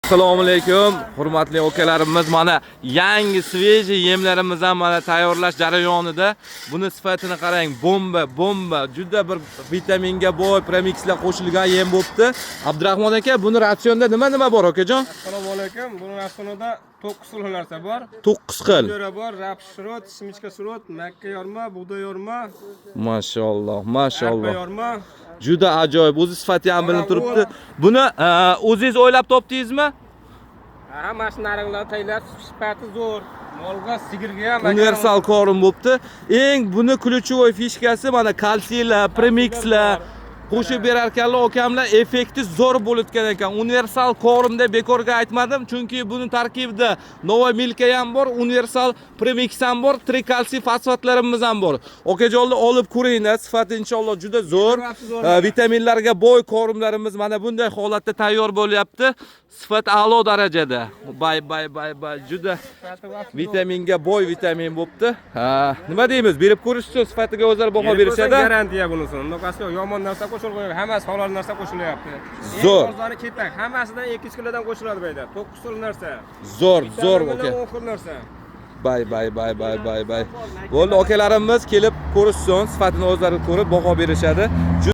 Assalomu alaykum, hurmatli akalarimiz. Mana yangi свежий yemlarimiz ham mana tayyorlash jarayonida. Buni sifatini qarang, bomba, bomba. Juda bir vitaminga boy, premikslar qo'shilgan yem bo'pti. Abdurahmon aka, buni ratsionda nima nima bor, akajon? Assalomu alaykum. Buni ratsionida 9 xil narsa bor. 9 xil. Jo'ra bor, rapsh shirot, shimichka shirot, makka yorma, bug'doy yorma, Mashalloh, arpa mashalloh. yorma. Juda ajoyib. O'zi sifati ham bilinib turibdi. Buni o'zingiz o'ylab topdingizmi? Ha, mana shu narig'lar tayyorlab, sifati zo'r. Molga, sigirga ham. Universal корм bo'pti. Eng buni ключевой фишка si mana kalsiylar, premikslar qo'shib berar ekanlar okamlar, effekti zo'r bo'layotgan ekan. Universal корм deb bekorga aytmadim, chunki buni tarkibida Nova Milka ham bor, universal premiks ham bor, trikalsiy fosfatlarimiz ham bor. Okajonlar, olib ko'ringlar, sifati inshaalloh juda zo'r. Zo'r. Vitaminlarga boy корм larimiz mana bunday holatda tayyor bo'lyapti. Sifat a'lo darajada. Bay bay bay bay, juda Sifati vaqti zo'r. vitaminga boy vitamin bo'pti. Ha, nima deymiz? Berib ko'rishsin, sifatiga o'zlari baho Berib ko'rsang berishadi. Garantiya bunisi. Unaqasi yo'q, yomon narsa qo'shilmayapti. Hammasi halol narsa qo'shilyapti. Eng Zo'r. arzoni kepak. Hammasidan 2 kilodan qo'shiladi bu yerda. 9 xil narsa. Zo'r, zo'r Vitamin bilan aka. 10 xil narsa. Bay bay bay bay bay bay. Bo'ldi, akalarimiz kelib ko'rishsin, sifatini o'zlari ko'rib baho berishadi.